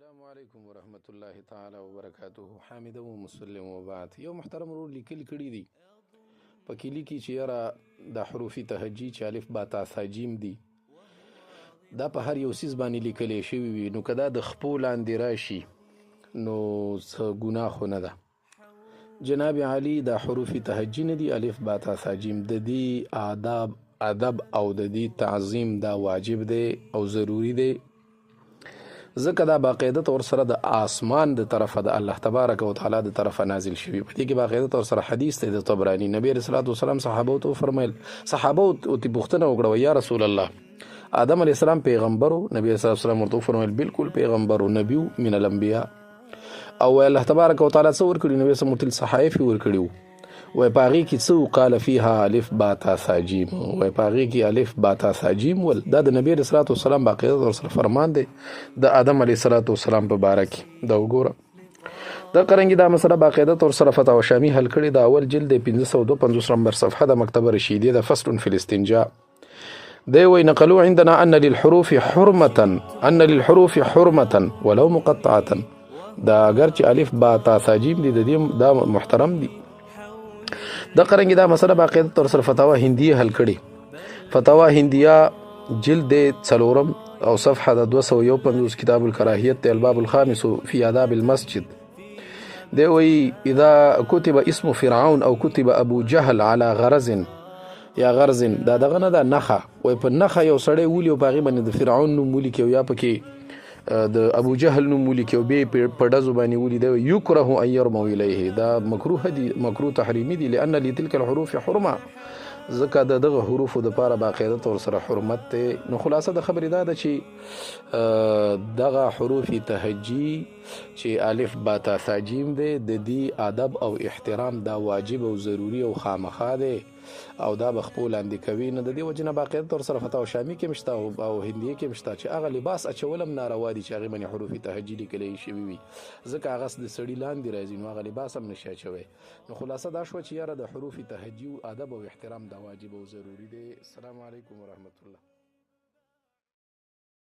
السلام علیکم ورحمت الله تعالی وبرکاته. حامد و مسلم وبعد. یو محترم ورور لیکل کړي دي، پکې لیکي چې یاره د حروف تهجی چې الف با تا ثا جیم دي، دا په هر یو څیز باندې لیکلی شوي وي، نو که دا د خپو لاندې راشي نو څه ګناه خو نه ده. جناب علی، دا حروف تهجی نه دي الف با تا ثا جیم، د دې آداب ادب او د دې تعظیم دا واجب دی او ضروري دی، ځکه دا باقاعده طور سره د آسمان د طرفه د الله تبارک و تعالی د طرفه نازل شوی. په دې کې باقاعده طور سره حدیث دی د طبراني، نبی علیه الصلاة والسلام صحابو ته وفرمایل، صحابو ته پوښتنه وکړه، یا رسول الله آدم علیه السلام پیغمبرو؟ نبی علیه الصلاة والسلام ورته وفرمایل بالکل پیغمبرو، نبیو من الانبیاء. او الله تبارک و تعالی څه ورکړي؟ نبی صلی الله علیه وسلم صحائف ورکړي وای، په هغې کې څه؟ قال فيها الف با تا ثا جیم. وای په هغې کې الف با تا ثا جیم ول. دا د نبی علیه الصلاة والسلام باقاعده ورسره فرمان دی د آدم علیه الصلاة والسلام په باره کې. دا وګوره، د قرنګي دا مسله باقاعده تور سره فتاوا شامی حل کړي، دا اول جلد 552 نمبر صفحه د مکتبه رشیدیه د فصل فی الاستنجاء دی. وی نقلوا عندنا ان للحروف حرمه، ان للحروف حرمه ولو مقطعه. دا اگر چې الف با تا ثا جیم دي، د دې دا محترم دي. د قرنګي دا مسله باقاعده تور سره فتاوا هندیه حل کړي، فتاوا هندیه جلد څلورم او صفحه د 251، کتاب الکراهیت، الباب الخامس فی آداب المسجد. دی وی اذا كتب اسم فرعون او كتب ابو جهل على غرز یا غرز، دا دغه نه ده نخه، وای په نخه یو سړی ولي او په هغې باندې د فرعون نوم ولیکي او یا پکې د ابو جهل نوم ولیکي او بیا په ډزو باندې ولي، دی یکره ان یرموا الیه، دا مکروه دي، مکروه تحریمي دي، لأن لتلک الحروف حرمه، ځکه د دغه حروفو دپاره باقاعده طور سره حرمت دی. نو خلاصه د خبرې دا ده چې دغه حروف تهجی چې الف با تا ثا جیم دی، د دې ادب او احترام دا واجب او ضروري او خامخا دی او دا به خپو لاندې کوي نه. د دې وجې نه باقاعده طور سره فتاوا شامي کې هم شته او هندیه کې هم شته چې هغه لباس اچول هم ناروا دي چې هغې باندې حروف تهجی لیکلی شوي وي، ځکه هغه د سړي لاندې راځي، نو هغه لباس هم نشي اچوی. نو خلاصه دا شوه چې یاره د حروف تهجی ادب او احترام دا واجب او ضروري دی. السلام علیکم ورحمت الله.